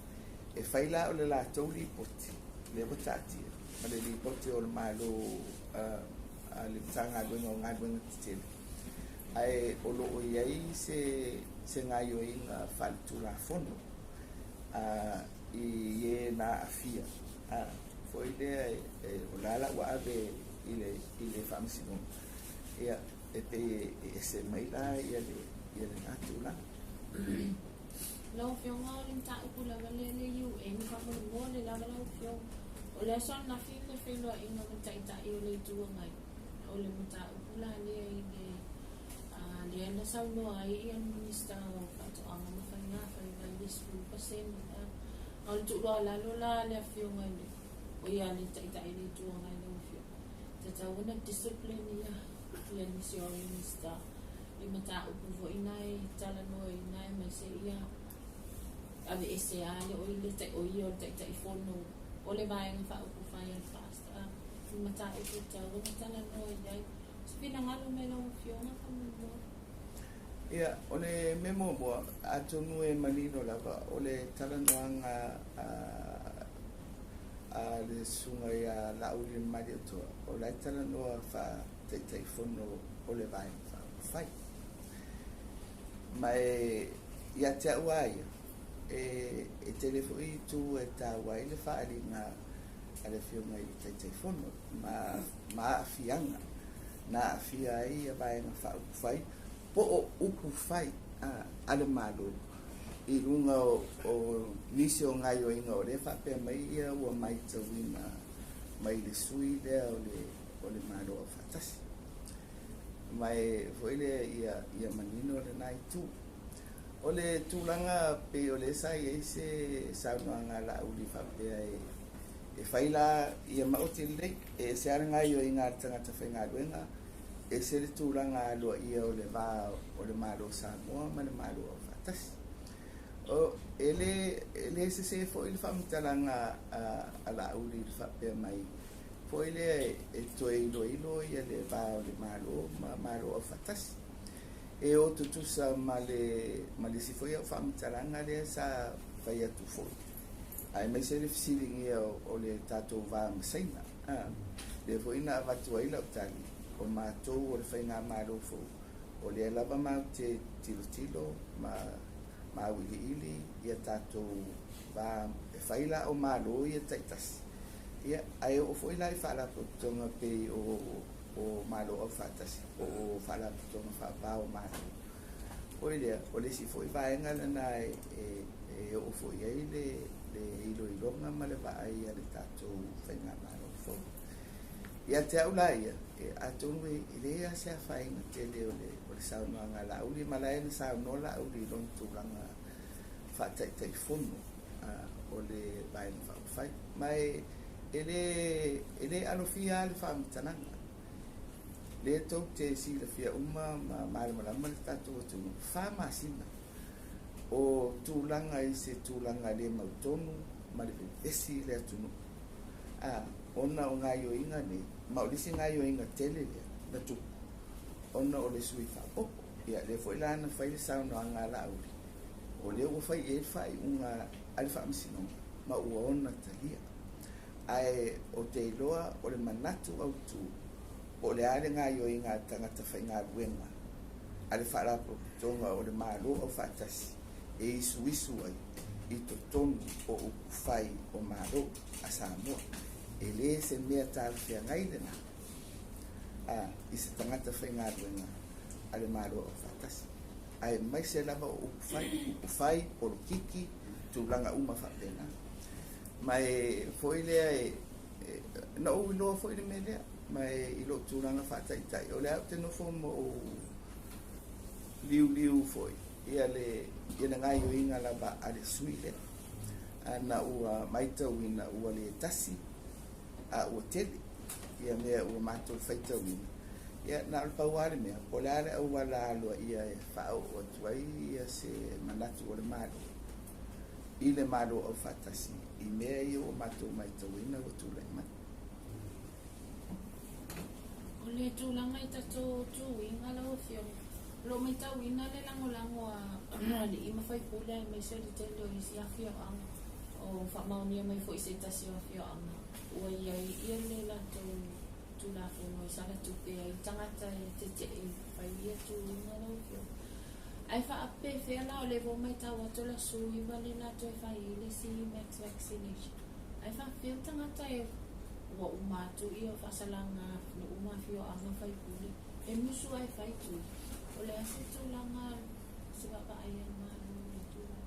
e fai la o le latou lipoti, lea ua taatia, ma le lipoti o le Malo a le Matagaluega o Galuega Tetele. Ae o lo o i ai se gaioiga faaletulafono i e na aafia. Foi lea o la ua ave i le faamasinoga. Ia, e pei e ese mai la ia lena tulaga. Lau Afioga o le mataupu lava lea le UN faamolemole lava lau Afioga. O le aso ananafi le feiloaiga ma taitai o le Itu Agai. O le mataupu la lea i le lea na saunoa ai ia le Minista o Faatoaga ma Faiga Faiva i le 10%. A o le tuuloa lalo la le Afioga i le o ia le taitai o le Itu Agai lau Afioga. Tatau ona discipline ia nisi o Minista i mataupu foi nai talanoaina aemaise ia ave ese a le o le tai o ia o le Taitaifono o le Vaega Faaupufai a le FAST i mataupu tatau ona talanoa i ai. Se finagalo mai lau Afioga faamolemole. Ia, o le mea muamua, atonu e manino lava, o le talanoaga a le susuga ia Laaulialemalietoa, o la e talanoa faa-Taitaifono o le Vaega Faaupufai. Ma e ia te au a ia, e tele foi itu e taua ai le faaaliga a le Afioga i le Taitaifono ma aafiaga na aafia ai ia Vaega Faaupufai po o upu fai a le Malo i luga o nisi o gaioiga o lea faapea mai ia ua matauina mai le sui lea o le Malo Aufaatasi. Ma e foi lea ia manino lena itu. O le tulaga pei o lea sa i ai se saunoaga a Laauli faapea e fai la ia maoti lelei, e ese lava le gaioiga a le tagata faigaluega, ese le tulaga aloaia o le va o le Malo o Samoa ma le Malo Aufaatasi. O e le sese foi le faamatalaga a Laauli i le faapea mai Foi lea e toe iloilo ia le va o le Malo ma Malo Aufaatasi. E o tutusa ma le isi foi au faamatalaga lea sa fai atu foi, aemaise le fesiligia o le tatou va ma Saina. Lea foi na avatu ai lau tali, o matou o le faigamalo fou, o lea lava matou te tilotilo ma auiliili ia tatou va e fai la o Malo ia taitasi, ia ae oo foi la i faalapotopotoga pei o Malo Aufaatasi po o faalapotopotoga faava o Malo. Foi lea, o le isi foi vaega lena e oo foi ai le iloiloga ma le vaai a le tatou faigamalo fou. Ia te au la ia, atonu e leai lava se afaina tele o le saunoaga a Laauli, ma la e na saunoa Laauli i lona tulaga faataitaifono o le Vaega Faaupufai. Ma e le alofia lava le faamatalaga. Lea tou te silafia uma ma malamalama le tatou atunuu, 4 masina o tulaga i se tulaga le mautonu ma le vevesi i le atunuu. Ona o gaioiga nei, ma o le isi gaioiga tele lea na tupu, ona o le sui faaopoopo. Ia lea foi la na fai le saunoaga a Laauli, o lea ua fai i ai le faaiuga a le Faamasinoga ma ua ona talia. Ae o te iloa o le manatu autu po o le a le gaioiga a tagata faigaluega a le Faalapotopotoga o le Malo Aufaatasi e isuisu ai i totonu o upufai o Malo a Samoa. E le se mea talafeagai lena i se tagata faigaluega a le Malo Aufaatasi. Aemaise lava o upufai, polokiki, tulaga uma faapena. Ma e foi lea na ou iloa foi le mea lea, ma e i lou tulaga faataitai, o le au te nofo ma ou liuliu foi ia le gaioiga lava a le sui lea. Na ua maitauina ua le tasi a ua tele ia mea ua matou faitauina. Ia na o le pau lava le mea, po o le a le auala aloaia e faaoo atu ai ia se manatu o le Malo i le Malo Aufaatasi i mea ia ua matou maitauina ua tulai mai. O le tulaga i tatou tuiga lau Afioga, o loo maitauina le lagolago a alii ma faipule aemaise o le tele o isi afioaga o faamaonia mai foi se tasi o afioaga ua iai ia le latou Tulafono e sala tupe ai tagata e tetee fai ia tuiga lau Afioga. Ae faapefea la o le ua maitau atu le aso 9 le latou e fai ai le isi mass vaccination. Ae faapefea tagata e ua uma atu ia faasalaga nuu ma afioaga faipule e musu ai fai tui. O le a se tulaga se vaavaai a le Malo i le tulaga.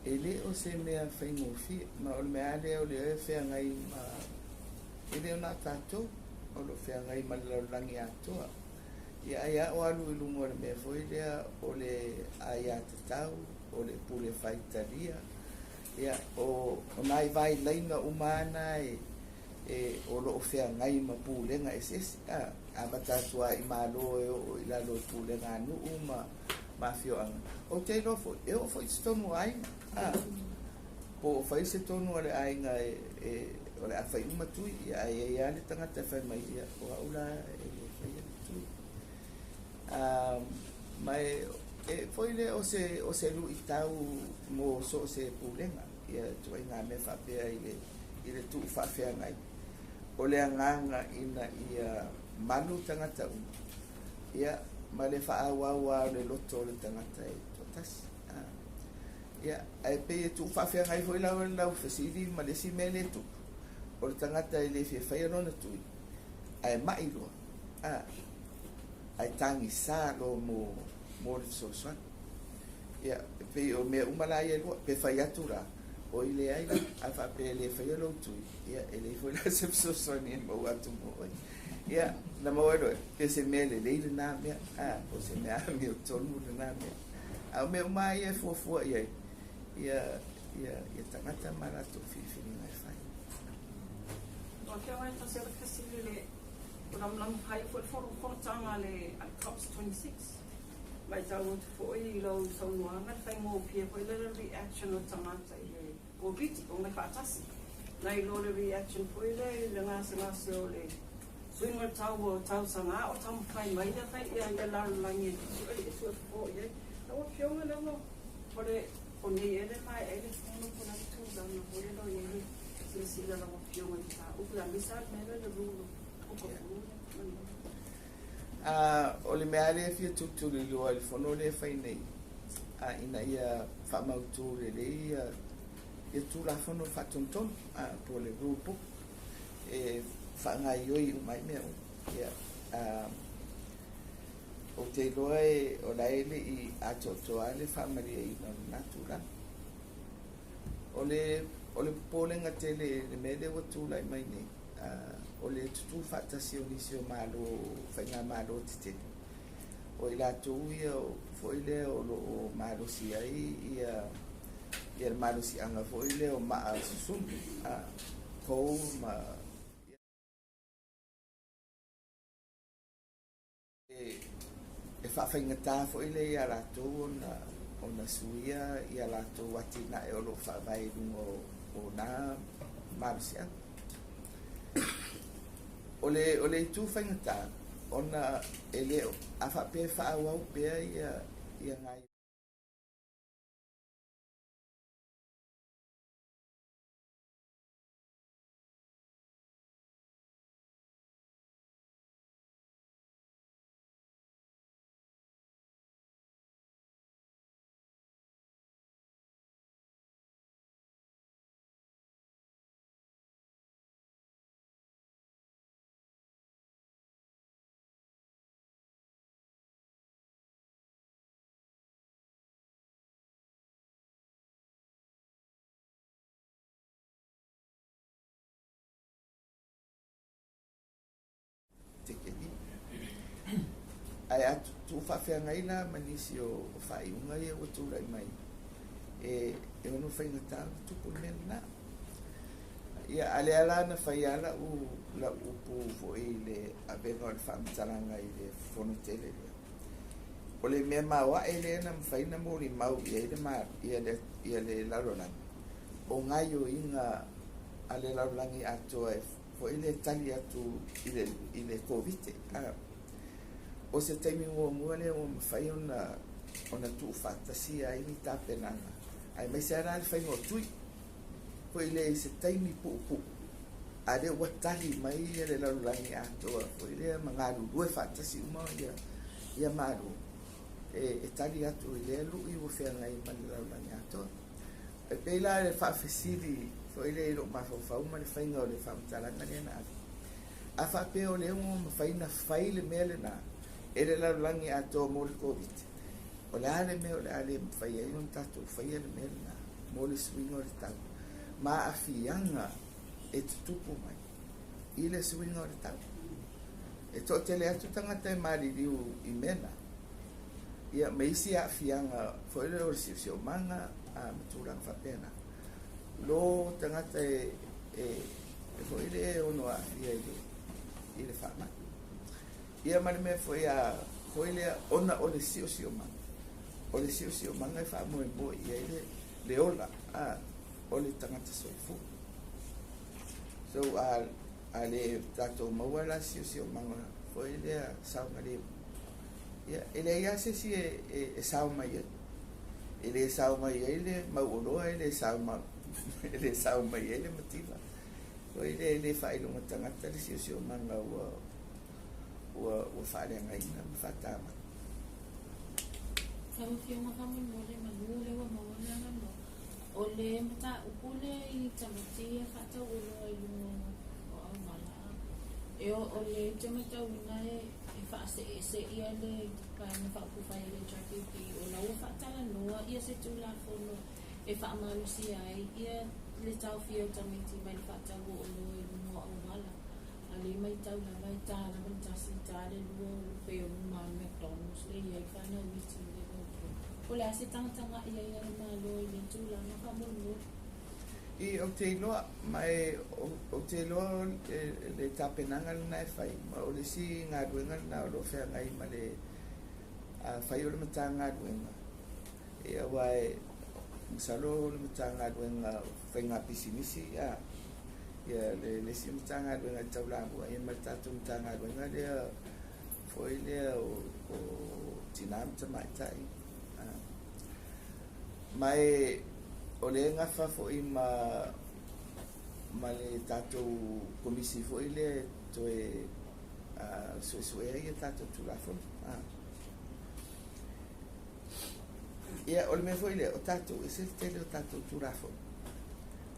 E le o se mea faigofie, ma o le mea lea o le feagai ma e le o na tatou, o lo feagai ma le lalolagi atoa. Ia ai a o alu i luga o le mea foi lea o le aiatatau, o le pule faitalia, ia o nai vailaina uma ana e o loo feagai ma pulega eseese. Amata atu ai i Malo e oo i lalo i pulega a nuu ma afioaga. O te iloa foi, e oo foi i totonu o aiga. Po o fai se tonu o le aiga o le a fai uma tui, ia ai ai lava le tagata e fai mai, ia o au la e le faia le tui. Ma e foi lea o se luitau mo so o se pulega, ia ituaiga mea faapea i le tuu faafeagai. O le agaga ina ia malu tagata uma, ia ma le faaauau o le loto o le tagata e toatasi. Ia, ae pei e tuu faafeagai foi lau fesili ma le isi mea le tupu, o le tagata e le fia faia lona tui, ae mai loa, ae tagisa loa mo le fesoasoani. Ia, pei o mea uma la ia lua, pe fai atu la, o i leai la, a faapea e le faia lou tui, ia e leai foi la se fesoasoani e maua atu mo oe. Ia, na maua loa, pe se mea lelei lena mea, po o se mea amiotonu lena mea. A o mea uma ia e fuafua i ai, ia tagata ma latou filifiliga e fai. O ke mai ta se fesili le o lamalamu hai foi fonotaga le COPS 26. Mai tau atu foi i lau saunoaga le faigofie foi le reaction o tagata i le Koviti o mai faatasi. Na iloa le reaction foi lea i le gasegase o le suiga o le tau ua tausaga o taumafai mai ia fai ia le lalolagi e sue e sue fofo i ai. Lau Afioga lea ua o le o nei ea le maea ai le fono po o le a le tulaga foi lea o i ai le silasila a lau Afioga i le mataupu lea aemaise lava le mea lea o le rule of book of rule lea. Manuia. O le mea lava lea e fia tulituliloa i le fono lea e fai nei, ina ia faamautu lelei ia ia Tulafono Faatonutonu po o le Rule Book e faagaoioi uma ai mea uma. Ia, ou te iloa e, o la e le i atoatoa le faamalieina o lena tulaga. O le, o le popolega tele i le mea lea ua tulai mai nei, o le tutū faatasi o nisi o Malo, faigamalo tetele, o i latou ia foi lea o lo o malosi ai ia ia le malosiaga foi lea o maa susunu, coal ma e faafaigata foi lea ia latou ona ona suia ia latou atinae o lo o faavae i luga o na malosiaga. O le o le itu faigata ona e le a faapea e faaauau pea ia ia tekeni. Ae a tuufaafeagai la ma nisi o faaiuga ia ua tulai mai, e e ono faigata ona tupu le mea lena. Ia, a lea la na fai lava lau lau upu foi i le avega o le faamatalaga i le fono tele lea. O le mea maoae lea na mafai ona molimau i ai le ia le ia le lalolagi, o gaoioiga a le lalolagi atoa e foi le tali atu i le i le Kovite. O se taimi muamua lea ua mafai ona ona tuufaatasia ai ni tapenaga, aemaise lava la le faiga o tui. Foi lea i se taimi puupuu, a lea ua tali mai le lalolagi atoa foi lea ma galulue faatasi uma ia ia Malo e tali atu i lea lui ua feagai ma le lalolagi atoa. E pei la le faafesili foi lea i lou mafaufau ma le faiga o le faamatalaga lea na ave. A faapea o lea ua mafai ona fai le mea lena e le lalolagi atoa mo le Koviti, o le a le mea o le a le mafai ai ona tatou faia le mea lena mo le suiga o le tau ma aafiaga e tutupu mai i le suiga o le tau. E toatele atu tagata e maliliu i mea na, ia ma isi aafiaga foi lea o le siosiomaga ma tulaga faapena. Lo tagata e e e foi le ono aafia i le i le faamai. Ia ma le mea foi a foi lea ona o le siosiomaga. O le siosiomaga e faamoemoe i ai le le ola a o le tagata soifua. So a a le tatou maua la siosiomaga foi lea saogalemu, ia e leai lava se isi e e e sao mai ai. E le sao mai ai le mauoloa, e le sao ma e le sao mai ai le mativa. Foi lea e le faailoga tagata le siosiomaga ua ua ua faaleagaina ma faatamala. Lau Afioga faamolemole malu lea ua maua le avanoa. O le mataupu lea i tamaiti ia faatauoloa i luga o auala, e o o le te matauina e e faaseeseia le Vaega Faaupufai a le HRPP o la ua faatalanoa ia se Tulafono e faamalosia ai ia le taofia o tamaiti mai le faatau oloa i luga o auala. A lea e matau lava e ta lava le tasi, ta le lua o lupe o luma o le McDonald's lea e i ai fanau iti i le lau. Po o le a se tagatagai ai a le Malo i le tulaga faamolemole? I, ou te iloa, ma e ou te iloa le tapenaga lena e fai, ma o le isi galuega lena o lo o feagai ma le fai o le Matagaluega, ia aua e masalo o le Matagaluega o Faiga Pisinisi, a Ia le isi Matagaluega e taulamua ia ma le tatou Matagaluega lea foi lea o Tina ma Tamaitai. Ma e o lea e gafa foi ma le tatou Komisi foi lea e toe suesuea ia tatou Tulafono. Ia, o le mea foi lea, o tatou, e ese le tele o tatou Tulafono.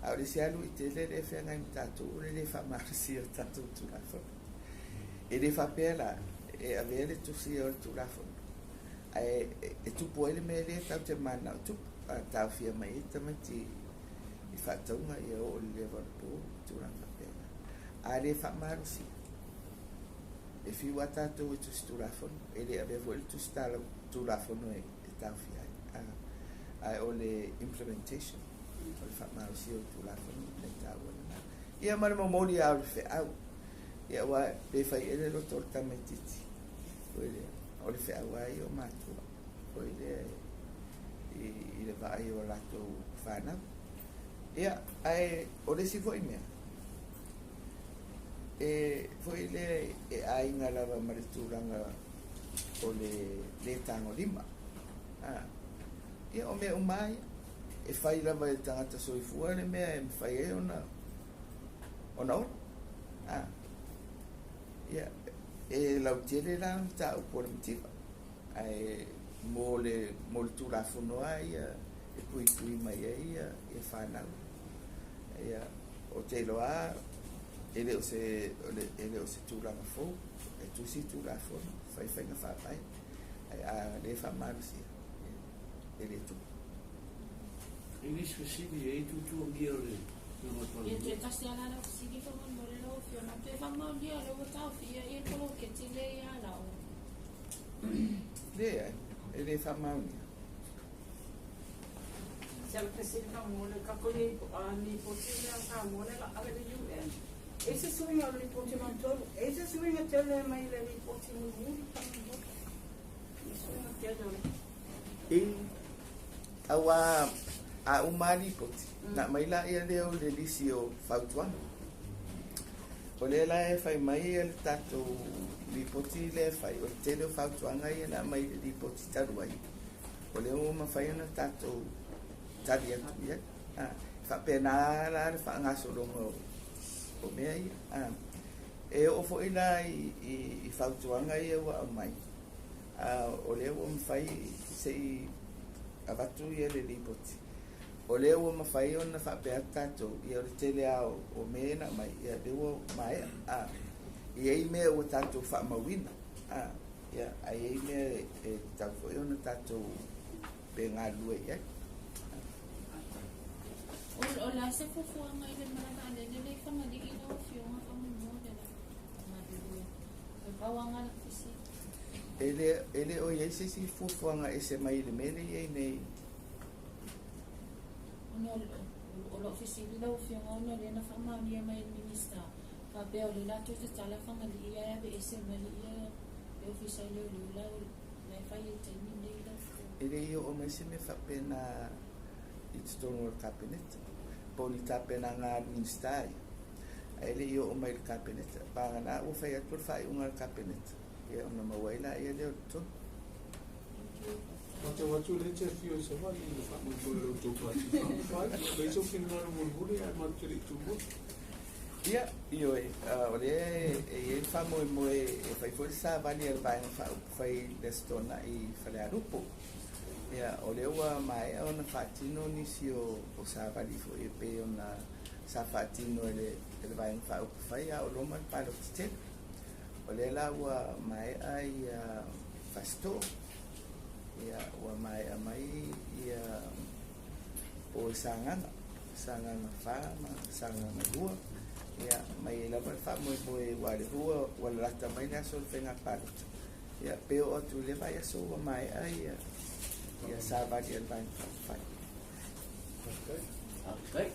A o le isi lava luitele lea e feagai ma tatou, o le lē faamalosia o tatou Tulafono. E le faapea la e avea le tusia o le Tulafono ae e tupu ai le mea lea tatou te mananao e tupu, a taofia mai ai tamaiti i faatauga ia oo i le leva o le po, tulaga faapena. A le faamalosia, e fiu lava tatou e tusi Tulafono, e le avea foi le tusi Tulafono e taofia ai. Ae o le implementation, o le faamalosia o le Tulafono le taua lena. Ia ma le momoli lava o le feau. Ia aua pe fai ea le loto o le tamaitiiti, foi lea, o le feau lava ia o matua, foi lea i le vaai o latou fanau. Ia, ae o le isi foi mea, e foi lea e aiga lava ma le tulaga o le lē tagolima. Ia o mea uma lava ia, e fai lava e le tagata soifua le mea e mafai ai ona ola. Ia, e lautele la mataupu o le mativa, ae mo le Tulafono lava ia e puipui mai ai ia fanau. Ia, ou te iloa lava e le o se tulaga fou, e tusi Tulafono, fai faiga faavae, ae a le faamalosia, e le tupu. E nisi fesili e i tutuagia o le Ia toe tasi lava la lau fesili faamolemole lau Afioga, pe faamaonia o lea ua taofia le poloketi lea i Alao? Leai, e le faamaonia. Se ala fesili faamolemole, tatou lipoti lea Samoa lea la ave i le UN. E se suiga o le lipoti lona tolu, e se suiga tele mai le lipoti mulimuli faamolemole. I suiga tele o le I auā a uma lava lipoti, na aumai laia lea o le lisi o fautuaga. O lea la e fai mai le tatou lipoti lea e fai, o le tele o fautuaga ia na aumai i le lipoti talu ai, o lea ua mafai ona tatou tali atu i ai. Faapena la le faagasologa o mea ia. E oo foi la i fautuaga ia ua aumai, o lea ua mafai se i avatu ia le lipoti. O lea ua mafai ona faapea atu tatou, ia o le tele lava o mea ia na aumai, ia lea ua maea. E i ai mea ua tatou faamauina, ia, ae i ai mea e tatau foi ona tatou pe galulue i ai. O le a se fuafuaga i le malaga vaalele lea i Fagalii lau Afioga faamolemole la? Galulue. O le pauaga lau fesili. E le o i ai se isi fuafuaga ese mai i le mea lea e i ai nei. Ona o lou fesili lau Afioga ona o lea na faamaonia mai e le Minisita faapea o lea o le a toe tatala Fagalii ae aveese mai le Ofisa o Leoleo la e fai ai i le taimi lenei lau Afioga. E le i oo mai se mea faapena i totonu o le Kapeneta, po o ni tapenaga a le Minisita ia, ae le i oo mai i le Kapeneta. Vagana ua fai atu le faaiuga a le Kapeneta, ia ona maua ai laia lea o le tonu. Thank you. Matau atu o lea e te afio i Savaii i le faamoemoe o la outou Pati Faaupufai. Ua i ai sou finagalo mulimuli ae matou te le i tumua. Ia, ioe, o lea e i ai le faamoemoe e fai foi le savali a le Vaega Faaupufai i le Aso Toonai i Falealupo. Ia, o lea ua maea ona faatino nisi o savali foi e pei ona sa faatino e le Vaega Faaupufai a o loma le palota tele. O lea la ua maea ia Fasitoo, ia ua maea mai ia po i Sagaga, Sagaga 4 ma Sagaga 2. Ia, mai ai lava le faamoemoe ua le ua ua lalata mai le aso o le faiga palota. Ia, pe oo atu i le vaiaso ua maea ia savali a le Vaega Faaupufai. Faafetai. Faafetai.